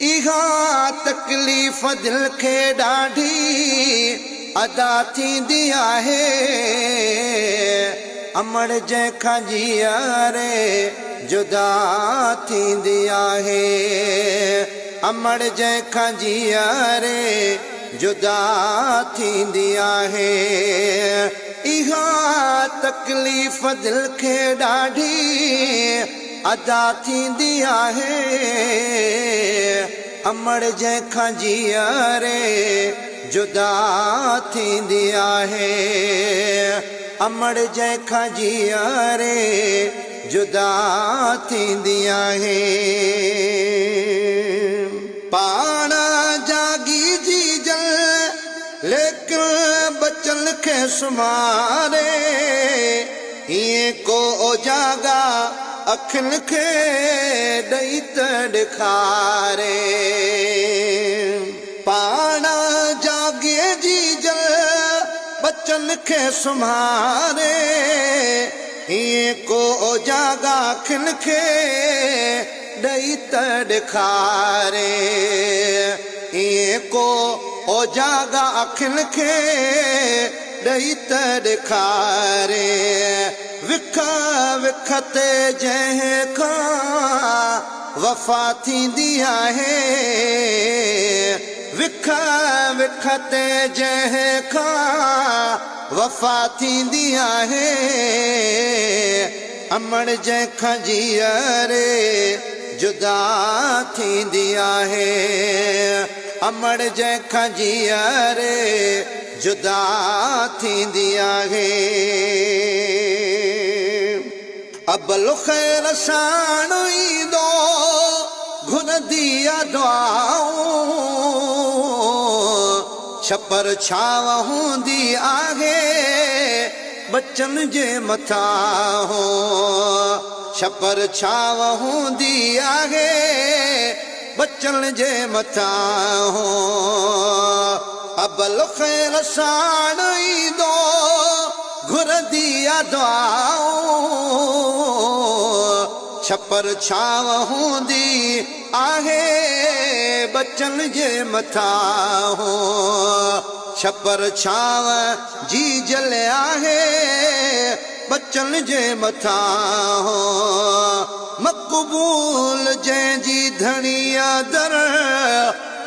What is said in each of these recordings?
اها تڪليف دل کي ڏاڍي ادا ٿيندي آهي. امڙ جنهن کان جيئري جدا ٿيندي آهي. امڙ جنهن کان جيئري جدا ٿيندي آهي. اها تڪليف دل کي ڏاڍي ادا ٿيندي آهي. امڙ جنهن کان جيئري جدا ٿيندي آهي. امڙ جنهن کان جيئري جدا ٿيندي آهي. پاڻ جاڳي جيجل ليڪن ٻچن کي سمهاري. ائين ڪو اوجاڳا اکين کي ڏئي ته ڏيکاري. پاڻ جاڳي جيجل ٻچن کي سمهاري. ائين ڪو اوجاڳا اکين کي ڏئي ته ڏيکاري. ائين ڪو اوجاڳا اکين کي ڏئي ته ڏيکاري. وک وک تي جنهن کان وفا ٿيندي آهي. وک وک تي جنهن کان وفا ٿيندي آهي. امڙ جنهن کان جيئري جدا ٿيندي آهي. امڙ جنهن کان جيئري جدا ٿيندي آهي. ابل خير ساڻ ايندو گهرندي آ دعائون. ڇپر ڇانو هوندي آهي ٻچن جي مٿان. ڇپر ڇانو هوندي آهي ٻچن جي مٿان. ابل خير ساڻ ايندو گهرندي آ دعائون. ڇپر ڇانو هوندي آهي ٻچن جي مٿان. ڇپر ڇانو جيجل آهي ٻچن جي مٿان. مقبول جنهن جي ڌڻيء در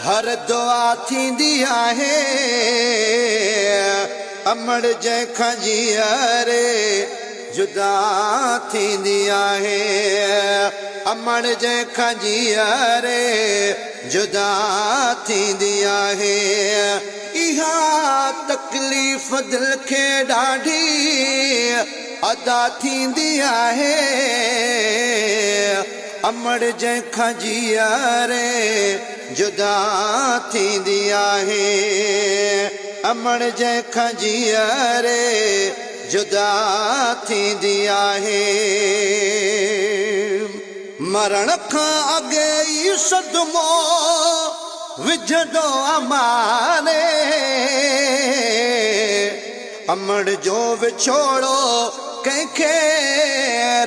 هر دعا ٿيندي آهي. امڙ جنهن کان جيئري جدا ٿيندي آهي. امڙ جنهن کان جيئري جدا ٿيندي آهي. اها تڪليف دل کي ڏاڍي ادا ٿيندي آهي. امڙ جنهن کان جيئري جدا ٿيندي آهي. امڙ جنهن کان جيئري جدا ٿيندي آهي. مرڻ کان اڳي ئي صدمو وجهندو آ ماري. امڙ جو وڇوڙو ڪنهن کي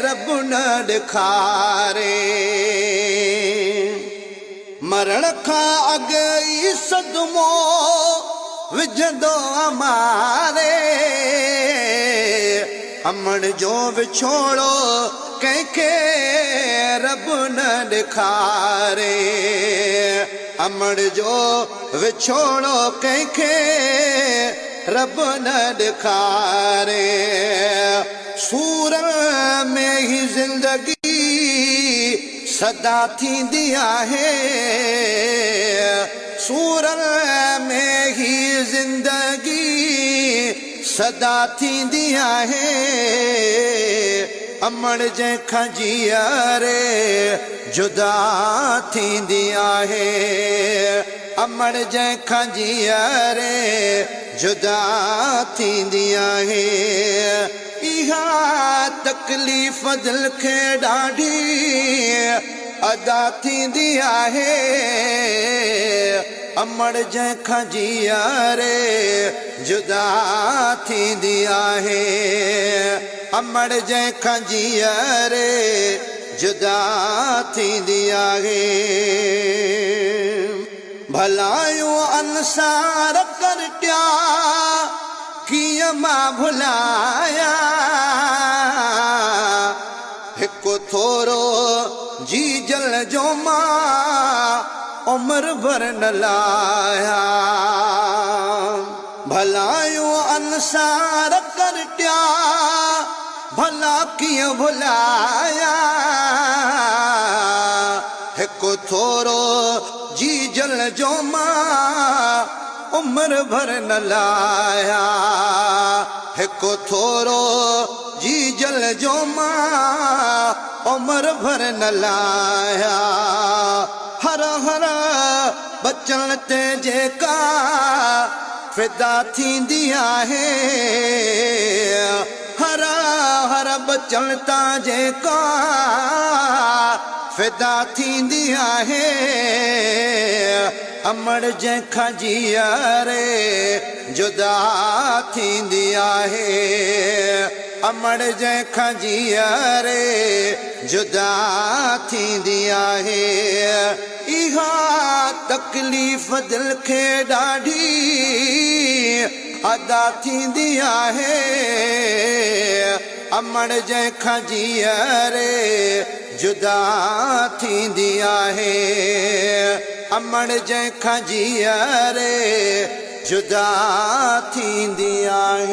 رب نه ڏيکاري. مرڻ کان اڳ ئي صدمو وجهندو آ ماري. امڙ جو وڇوڙو ڪنهن کي رب نه ڏيکاري. امڙ جو وڇوڙو ڪنهن کي رب نه ڏيکاري. سورن ۾ هي زندگي سدا ٿيندي آهي. سورن ۾ هي زندگي سدا ٿيندي آهي. امڙ جنهن کان جيئري جدا ٿيندي آهي. امڙ جنهن کان جيئري جدا ٿيندي آهي. اها تڪليف دل کي ڏاڍي ادا ٿيندي آهي. امڙ جنهن کان جيئري جدا ٿيندي آهي. امڙ جنهن کان جيئري جدا ٿيندي آهي. ڀلايون انصار ڪرٽيا ڪيئن مان ڀلايان. هڪ ٿورو جيجل جو مان عمر ڀر نه لاهيان. ڀلايون انصار ڪرٽيا ڀلا ڪيئن ڀلايان. هڪ ٿورو جيجل جو مان عمر ڀر نه لاهيان. هڪ ٿورو جيجل جو مان عمر ڀر نه لاهيان. هر هر بچڻ تي جيڪا فدا ٿيندي آهي. هر هر بچڻ تان جيڪا فدا ٿيندي آهي. امڙ جنهن کان جيئري جدا ٿيندي آهي. امڙ جنهن کان جيئري جدا ٿيندي آهي. اها تڪليف دل کي ڏاڍي ادا ٿيندي آهي. امڙ جنهن کان جيئري جدا ٿيندي آهي. امڙ جنهن کان جيئري جدا ٿيندي آهي.